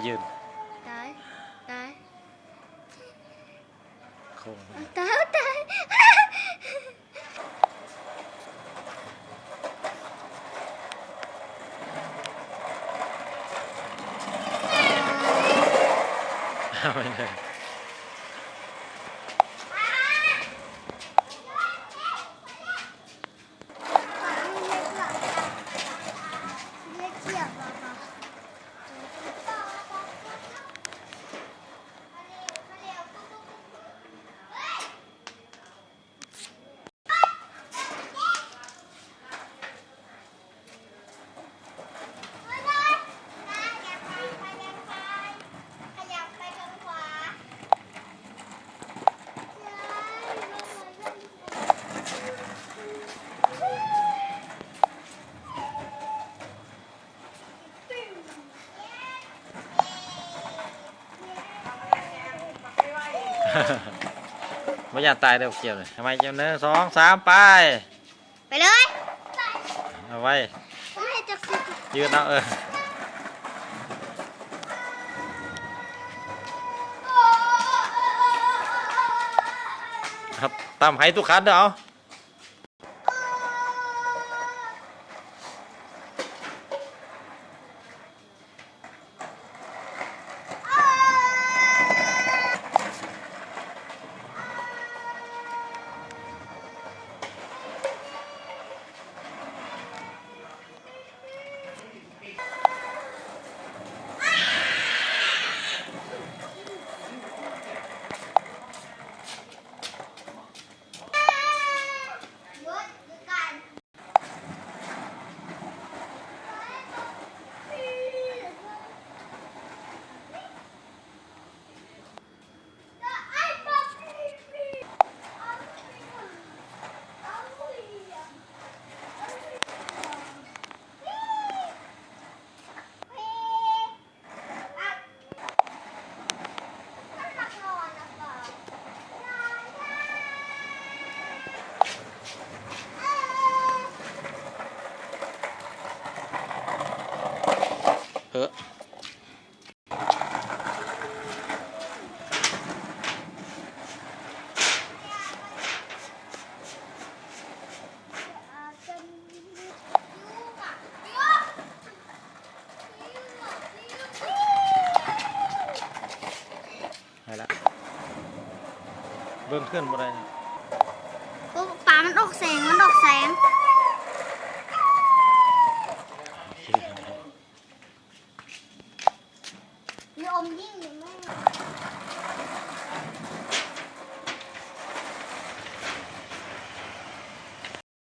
ຢືນ ຕາຍ ຕາຍ ໂຄ້ງ ຕາຍ ຕາຍ. ບໍ່ຢ້ານຕາຍເດີ້ ພວກເຈົ້ານີ້. ເອົາໃໝ່ ໜຶ່ງ ສອງ ສາມ ໄປ ໄປເລີຍ. ເອົາໄວ້ ບໍ່ໃຫ້ຈັກສິ ຢືນເອົາ ເອີ ຕຳໃຫ້ທຸກຄັນເດີ້ ເອົາ. ເອີ. ໄດ້ລະ ເບິ່ງຂຶ້ນບໍ່ໄດ້. ໂອ້ ປາມັນອອກແສງ ມັນອອກແສງ.